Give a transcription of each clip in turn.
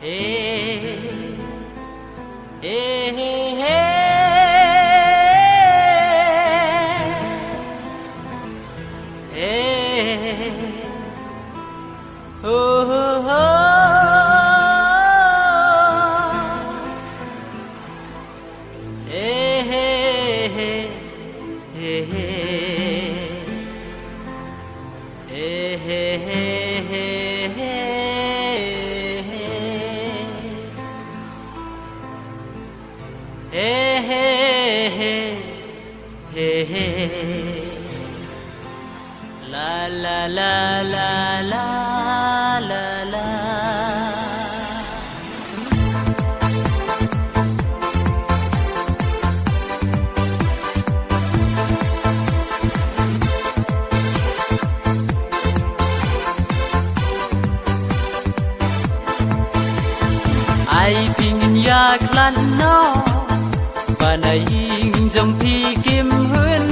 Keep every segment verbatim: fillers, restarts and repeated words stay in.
Hey, hey, hey, hey. Hey, oh, oh, oh. Hey, hey, hey, hey, hey. Hey, hey, hey, hey, hey. Hey, hey, hey, hey, hey. La, la, la, la, la, la, la. Ai phi ngin ïa khlad noh, ba na ïing jong phi kim hun.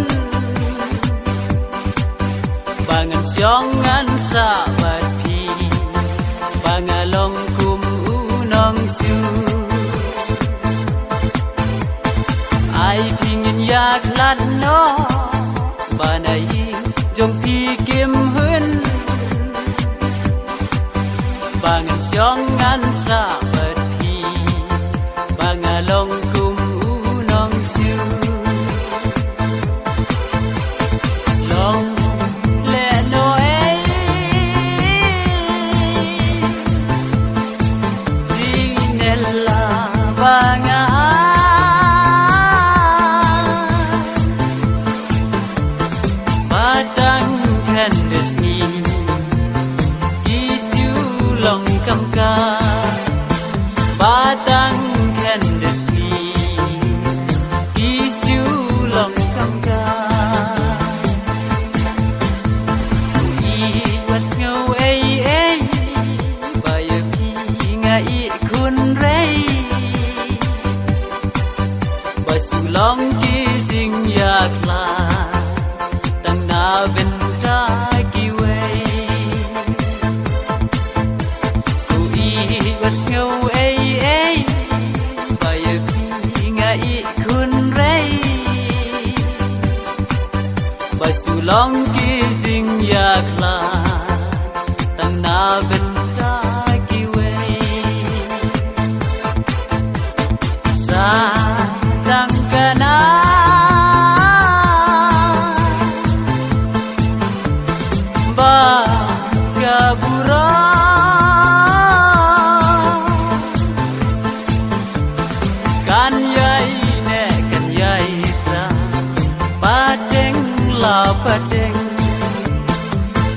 Ba ngan shong ngan sah bad phi, ba nga long kum u nongshu. Ai phi ngin ïa khlad noh, ba na ïing jong phi kim hun. Ba ngan shong ngan sah bad phi, ba nga long kum u nongshu. Long lehnoh ei, jingïaleh ba nga ai. Ba tang khyndai sngi ki shu long kam ka. Ba tang khyndai sngi ki shu long kam ka. Ïeit wat sngew ei ei, ba ïa phi nga ïeit khun rei. Ba shu long ki jingïakhlad tang na bynta kiwei. Ko ïeit wat sngew ei ei, ba ïa phi nga ïeit khun rei. Ba shu long ki jingïakhlad tang na bynta kiwei. Sa tang kane ba ka burom kan ïai neh kan ïai sah, pateng la pateng.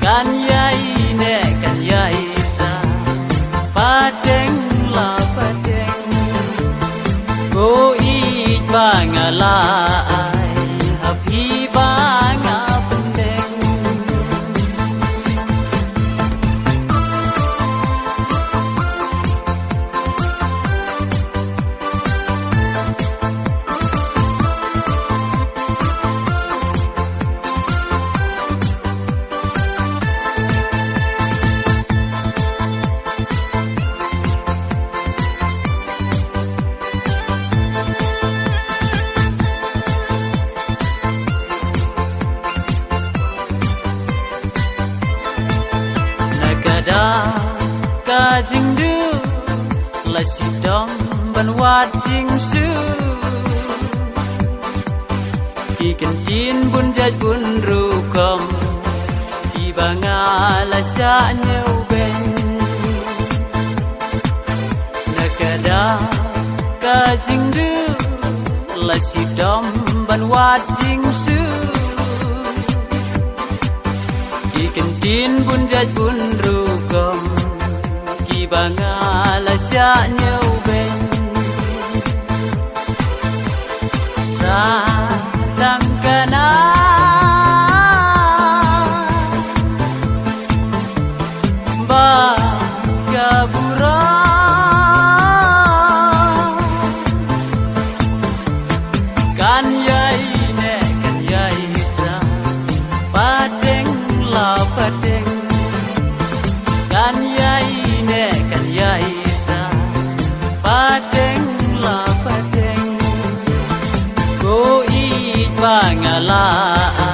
Kan ïai neh kan ïai sah, pateng la pateng. Ko ïeit ba nga la ai ha phi ba nga pyndeng. Na ka dak ka jingduh la shitom ban wad jingsuk. Ki kyntien bun jait bun rukom kiba nga la shah ñiewbeiñ. Na ka dak ka jingduh la shitom ban wad jingsuk. Ki kyntien bun jait bun rukom kiba nga la shah ñiewbeiñ. Sa tang kane ba ka burom kan ïai neh kan ïai sah, pateng la pateng. Kan ïai neh kan ïai sah, ah,